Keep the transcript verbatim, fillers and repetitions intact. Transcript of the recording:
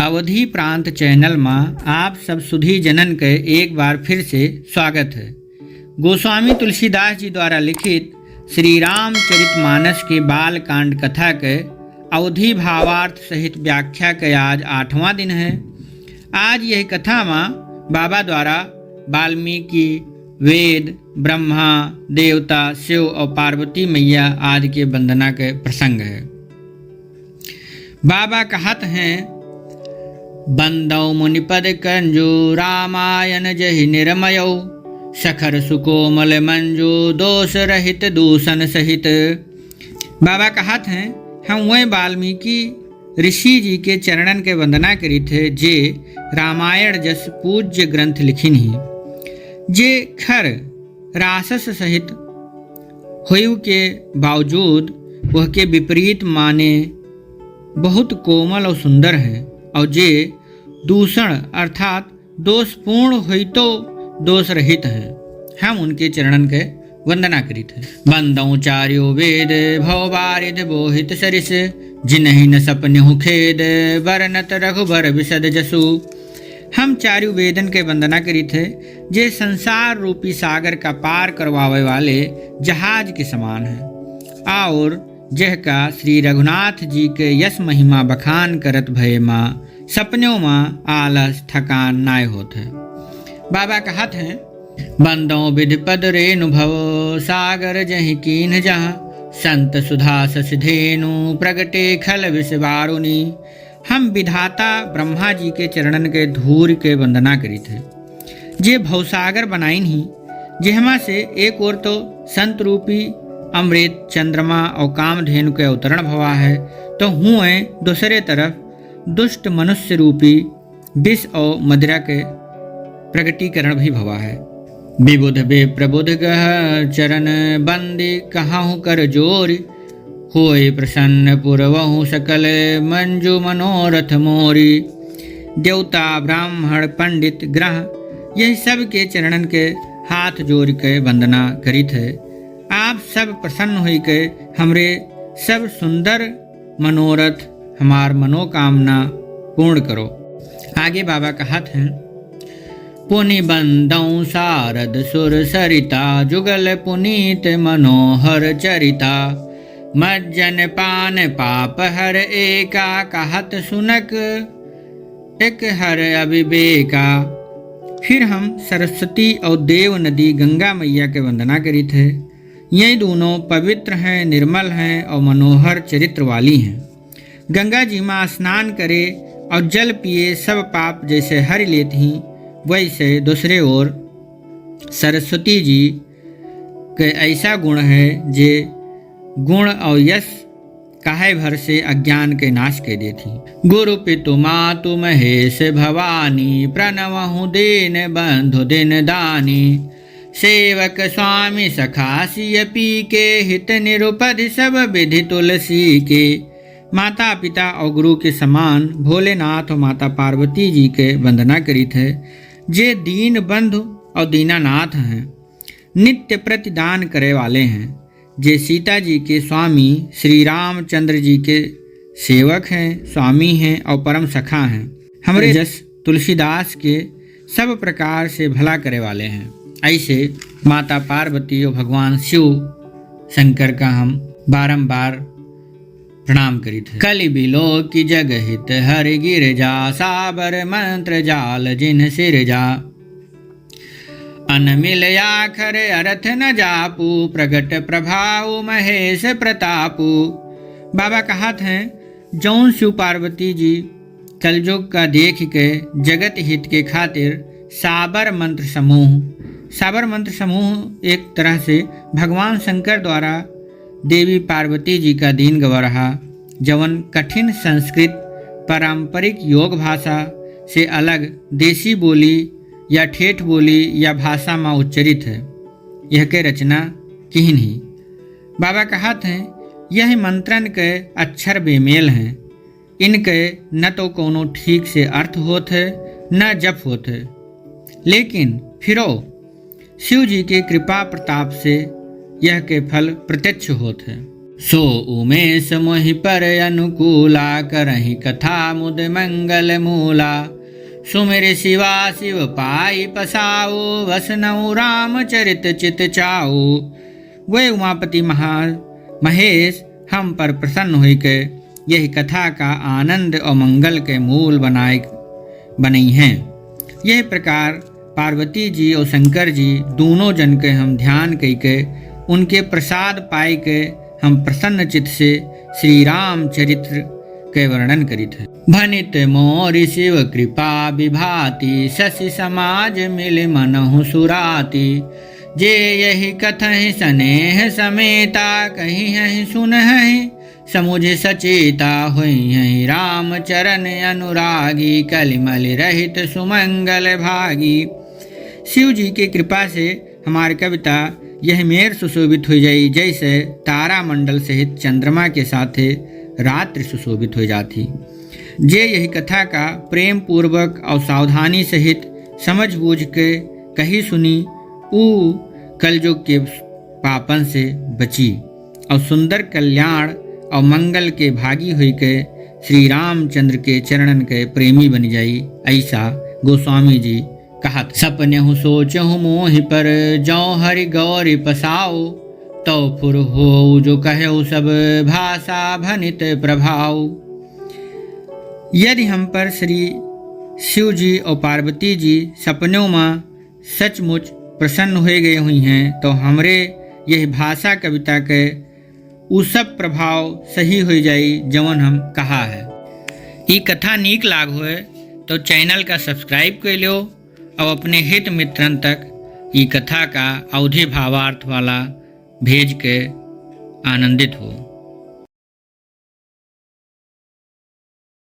अवधी प्रांत चैनल मा आप सब सुधी जनन के एक बार फिर से स्वागत है। गोस्वामी तुलसीदास जी द्वारा लिखित श्री रामचरित मानस के बाल कांड कथा के अवधी भावार्थ सहित व्याख्या के आज आठवां दिन है। आज यह कथा मा बाबा द्वारा वाल्मीकि, वेद, ब्रह्मा, देवता, शिव और पार्वती मैया आदि के वंदना के प्रसंग है। बाबा कहत हैं, "बंदौ मुनिपद कंजु रामायण जहि निरमयौ, सखर सुकोमल मंजु दोष रहित दूषण सहित।" बाबा कहत हैं, हम वह वाल्मीकि ऋषि जी के चरणन के वंदना करित है, जे रामायण जस पूज्य ग्रंथ लिखिन ही, जे खर रासस सहित होइव के बावजूद वह के विपरीत माने बहुत कोमल और सुंदर हैं, और जे दूषण अर्थात दोषपूर्ण होइतो दोष रहित हैं। हम उनके चरणन के वंदना करित है। बंदौ चारियो वेद भव बारिध बोहित सरिस, जिनहि न सपन्यहु खेद बरनत रघुबर विशद जसु। हम चारियो वेदन के वंदना करित है, जे संसार रूपी सागर का पार करवावे वाले जहाज के समान है, और जेह का श्री रघुनाथ जी के यश महिमा बखान करत भये मा सपन्यों मा आलस थकान नाय होत है। बाबा कहत हैं, बंदौ विधि पद रेणु भव सागर जहि कीन्ह जहाँ, संत सुधा शशि धेनु प्रगटे खल विष वारुणी। हम विधाता ब्रह्मा जी के चरणन के धूर के वंदना करित है, जे भवसागर बनाइन ही, जेहमा से एक ओर तो संत रूपी अमृत, चंद्रमा और कामधेनु के अवतरण भवा है, तो हुए दूसरे तरफ दुष्ट मनुष्य रूपी विष और मदिरा के प्रगटीकरण भी भवा है। विबुध विप्रबुध गह चरण बंदी कहहु कर जोरि, होय प्रसन्न पुरवहु सकल मंजु मनोरथ मोरी। देवता, ब्राह्मण, पंडित, ग्रह, यही सब के चरणन के हाथ जोरि के वंदना करित है। आप सब प्रसन्न होई के हमरे सब सुंदर मनोरथ, हमार मनोकामना पूर्ण करो। आगे बाबा कहत हैं, पुनि बंदौ सारद सुर सरिता, जुगल पुनीत मनोहर चरिता। मज्जन पान पाप हर एका, कहत सुनक एक हर अविवेका। फिर हम सरस्वती और देव नदी गंगा मैया के वंदना करित है। यही दोनों पवित्र हैं, निर्मल हैं और मनोहर चरित्र वाली हैं। गंगा जी मा स्नान करे और जल पिए सब पाप जैसे हरि लेत ही, वैसे दूसरे ओर सरस्वती जी के ऐसा गुण है जे गुण और यश काहे भर से अज्ञान के नाश के देत ही। गुरु पितु मातु महेश भवानी, प्रणवहु दीन बंधु दिन दानी। सेवक स्वामी सखा सिय पी के, हित निरुपधि सब विधि तुलसी के। माता पिता और गुरु के समान भोलेनाथ और माता पार्वती जी के वंदना करित है, जे दीन बंधु और दीनानाथ हैं, नित्य प्रतिदान करे वाले हैं, जे सीता जी के स्वामी श्री रामचंद्र जी के सेवक हैं, स्वामी हैं और परम सखा हैं। हमरे जस तुलसीदास के सब प्रकार से भला करे वाले हैं। ऐसे माता पार्वती और भगवान शिव शंकर का हम बारंबार प्रणाम करित है। कलि बिलोकि जग हित हरि गिरिजा, साबर मंत्र जाल जिन सिरजा। अनमिल आखर अरथ न जापू, प्रगट प्रभाव महेश प्रतापू। बाबा कहत हैं, जौन शिव पार्वती जी कलयुग का देख के जगत हित के खातिर साबर मंत्र समूह, साबर मंत्र समूह एक तरह से भगवान शंकर द्वारा देवी पार्वती जी का दीन गवरहा, जवन कठिन संस्कृत पारंपरिक योग भाषा से अलग देसी बोली या ठेठ बोली या भाषा मा उच्चरित है। यह के रचना किहिन ही। बाबा कहत हैं, यह मंत्रन के अक्षर बेमेल हैं, इनके न तो कोनो ठीक से अर्थ होत है, न जप होत है, लेकिन फिरो शिव जी के कृपा प्रताप से यह के फल प्रत्यक्ष होत है। सो उमेश मोहि पर अनुकूला, करहिं कथा मुद मंगल मूला। सुमिरि शिवा शिव पाइ पसाउ, वसनउ रामचरित चित चाउ। वे उमापति महा-, महेश हम पर प्रसन्न होइके यहि कथा का आनंद और मंगल के मूल बनाए, बनइहैं। यहि प्रकार पार्वती जी और शंकर जी दूनों जन के हम ध्यान कइके उनके प्रसाद पाइके हम प्रसन्न चित्त से श्री रामचरित्र के वर्णन करित हैं। भनित मोरि शिव कृपा विभाति, शशि समाज मिलि मनहु सुराति। जे यहि कथहि सनेह समेता, कहिहहि सुनहहि समुझ सचेता। होइहहि राम चरण अनुरागी, कलि मलि रहित सुमंगल भागी। शिव जी के कृपा से हमार कविता यहि मेर सुशोभित होइ जाई, जइसे तारामंडल सहित चंद्रमा के साथे रात्रि सुशोभित होइ जात ही। जे यहि कथा का प्रेम पूर्वक और सावधानी सहित समझ बूझ के कही सुनी, ऊ कलयुग के पापन से बची और सुंदर कल्याण और मंगल के भागी होइके श्री रामचंद्र के चरणन के प्रेमी बनि जाई। अइसा गोस्वामी जी कहत। सपनेहु सोचहु मोहि पर, जौ हरि गौरि पसाउ। तौ फुर होउ जो कहेउ सब, भाषा भनित प्रभाउ। यदि हम पर श्री शिव जी और पार्वती जी सपनों में सचमुच प्रसन्न होइ गए हुइहैं, तो हमरे यहि भाषा कविता के उ सब प्रभाव सही होइ जाई, जवन हम कहा है। ई कथा नीक लाग होए, तो channel का subscribe कर लो और अपने हित मित्रन तक ई कथा का अवधी भावार्थ वाला भेज के आनंदित हो।